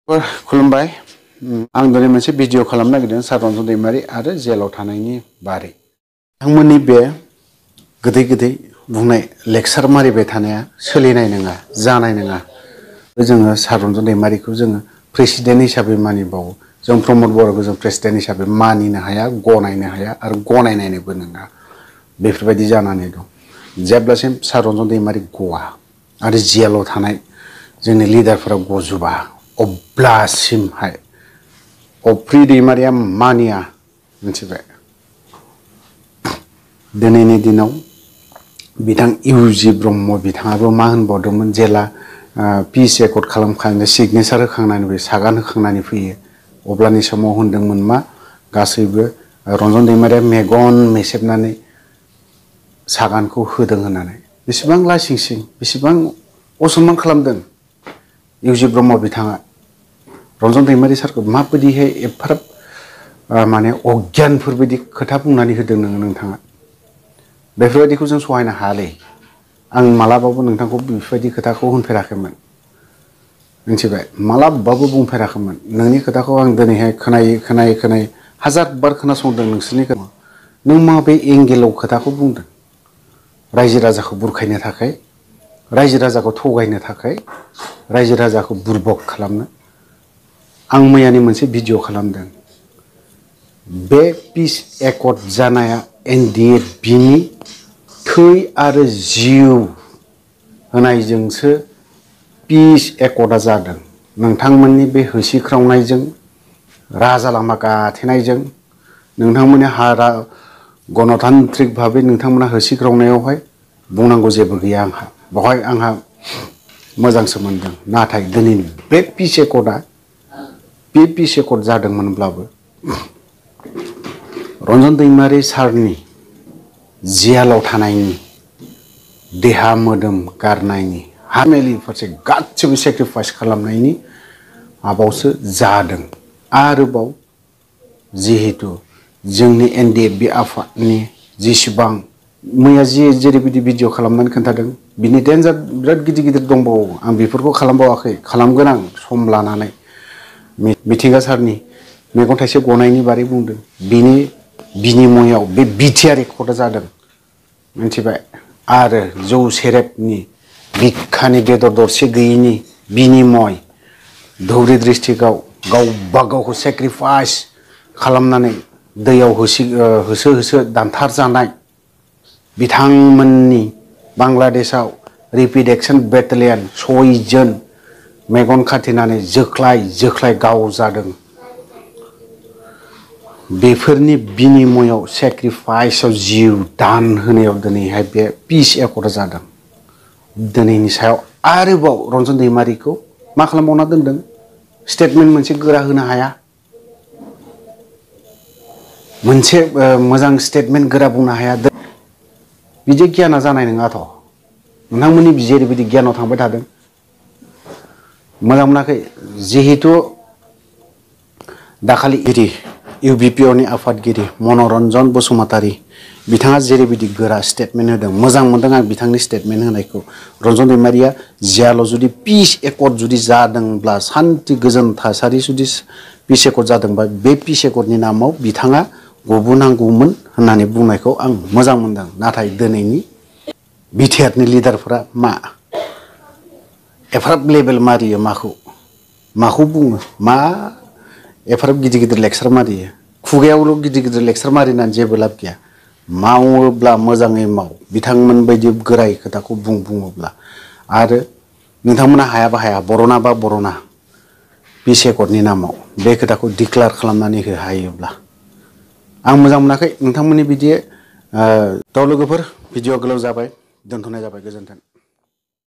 खुलुमबाय आं दिनै मोनसे भिडिअ खालामनो नागिरदों सारन्जन दैमारि आरो जेलाव थानायनि बारै बिथांमोननि बे गोदै गोदै बुंनाय लेक्सार मारिबाय थानाया सोलिनाय नङा जानाय नङा जोङो सारन्जन दैमारिखौ जोङो प्रेसिडेन्ट हिसाबै मानिबावो जों प्रमद बर'खौ जों प्रेसिडेन्ट हिसाबै मानिनो हाया गनायनो हाया आरो गनायनायनोबो नङा बेफोरबायदि जानानै दं जेब्लासिम सारन्जन दैमारि गवा आरो जेलाव थानाय जोंनि लिडारफोरा गजोबा अब्लासिमहाय अफ्रि दैमारिया मानिया मिथिबाय दिनैनि दिनाव बिथां इउजि ब्रह्म बिथाङाबो मा होनबावदोंमोन जेला पिस एकर्ड खालामखांनानै सिगनेचार होखांनानै फैयो सागान होखांनानै फैयो अब्लानि समाव होनदोंमोन मा गासैबो रन्जन दैमारिया मेगन मेसेबनानै सागानखौ होदों होननानै बेसेबां लासिंसिं बेसेबां असनमान खालामदों इउजि ब्रह्म बिथाङा रन्जन दैमारि सारखौ माबायदिहाय एफाराब माने अज्ञानफोरबायदि खोथा बुंनानै होदों नोंथाङा बेफोरबायदिखौ जों सहायनो हायालै आं मालाबाबो नोंथांखौ बेफोरबायदि खोथाखौ होनफेराखैमोन मिथिबाय मालाबाबो बुंफेराखैमोन नोंनि खोथाखौ आं दिनैहाय खोनायै हाजार बार खोनासंदों नोंसोरनि खोथा नों माबे एंगेलाव खोथाखौ बुंदों रायजो राजाखौ बुरखायनो थाखाय रायजो राजाखौ थगायनो थाखाय रायजो राजाखौ बुरबक खालामनो आं मैयानि मोनसे भिडिअ खालामदों बे पिस एकर्ड जानाया एनडिए बिनि थै आरो जिउ होनायजोंसो पिस एकर्डा जादों नोंथांमोननि बे होसिख्रावनायजों राजा लामा गाथेनायजों नोंथांमोननि हारा गणतान्त्रिक भाबै नोंथांमोना होसिख्रावनायावहाय बुंनांगौ जेबो गैया आंहा बेवहाय आंहा मोजांसो मोनदों नाथाय दिनै बे पिस एकर्डा बे पिस एकर्ड जादोंमोनब्लाबो रन्जन दैमारि सारनि जेलाव थानायनि देहा मोदोम गारनायनि फेमिलि फारसे गासिबो सेक्रिफाइस खालामनायनि माबायावसो जादों आरोबाव जिहेतु जोंनि एनडिएफबि आफादनि जेसेबां मैया जेरैबायदि भिडिअ खालामनानै खोन्थादों बिनि डेन्जार बिराद गिदिर दंबावो आं बेफोरखौ खालामबावाखै खालामगोन आं सम लानानै मिथिंगा सारनि मेगन थाइसे गनायनि बारै बुंदों बिनि बिनिमयाव बे बिटिआर एकर्डा जादों मिथिबाय आरो जौ सेरेबनि बिखानि बेदर दरसे गैयिनि बिनिमय धौरि डिस्ट्रिक्टआव गावबा गावखौ सेक्रिफाइस खालामनानै दैयाव होसो दानथार जानाय बिथांमोननि बांलादेशआव रेपिड एक्शन बेटालियन 6 जन मेगन खाथेनानै जोख्लाय गावजादों बेफोरनि बिनिमयाव सेक्रिफाइसआव जिउ दान होनायाव दिनैहाय बे पिस एकर्डा जादों दिनैनि सायाव आरोबाव रन्जन दैमारिखौ मा खालामबावना दोनदों स्टेटमेन्ट मोनसे गोरा होनो हाया मोनसे मोजां स्टेटमेन्ट गोरा बुंनो हाया बिदि गियाना जानाय नङाथ' नोंथांमोननि जेरैबायदि गियानाव थांबाय थादों मोजां मोनाखै जिहेतु दाखालि इउबिपिअनि आफादगिरि मनरन्जन बसुमतारी बिथाङा जेरैबायदि गोरा स्टेटमेन्ट होदों मोजां मोनदों आं बिथांनि स्टेटमेन्ट होनायखौ रन्जन दैमारिया जेलाव जुदि पिस एकर्ड जुदि जादोंब्ला सान्ति गोजोन थासारि जुदि पिस एकर्ड जादोंबा बे पिस एकर्डनि नामाव बिथाङा गबोनांगौमोन होननानै बुंनायखौ आं मोजां मोनदों नाथाय दिनैनि बिटिआरनि लिडारफोरा मा एफाराब लेभेल मारियो माखौ बुङो मा एफाराब गिदिर लेक्सार मारियो खुगायावल' गिदिर लेक्सार मारिनानै जेबो लाब गैया मावोब्ला मोजाङै माव बिथांमोन बायदि गोराय खोथाखौ बुङोब्ला आरो नोंथांमोना हायाबा हाया बर'ना बा बर'ना पिस एकर्डनि नामाव बे खोथाखौ डिक्लेयार खालामनानै हायोब्ला आं मोजां मोनाखै नोंथांमोननि बिदि लोगोफोर भिडिअ गोलाव जाबाय दोनथ'नाय जाबाय गोजोन्थों।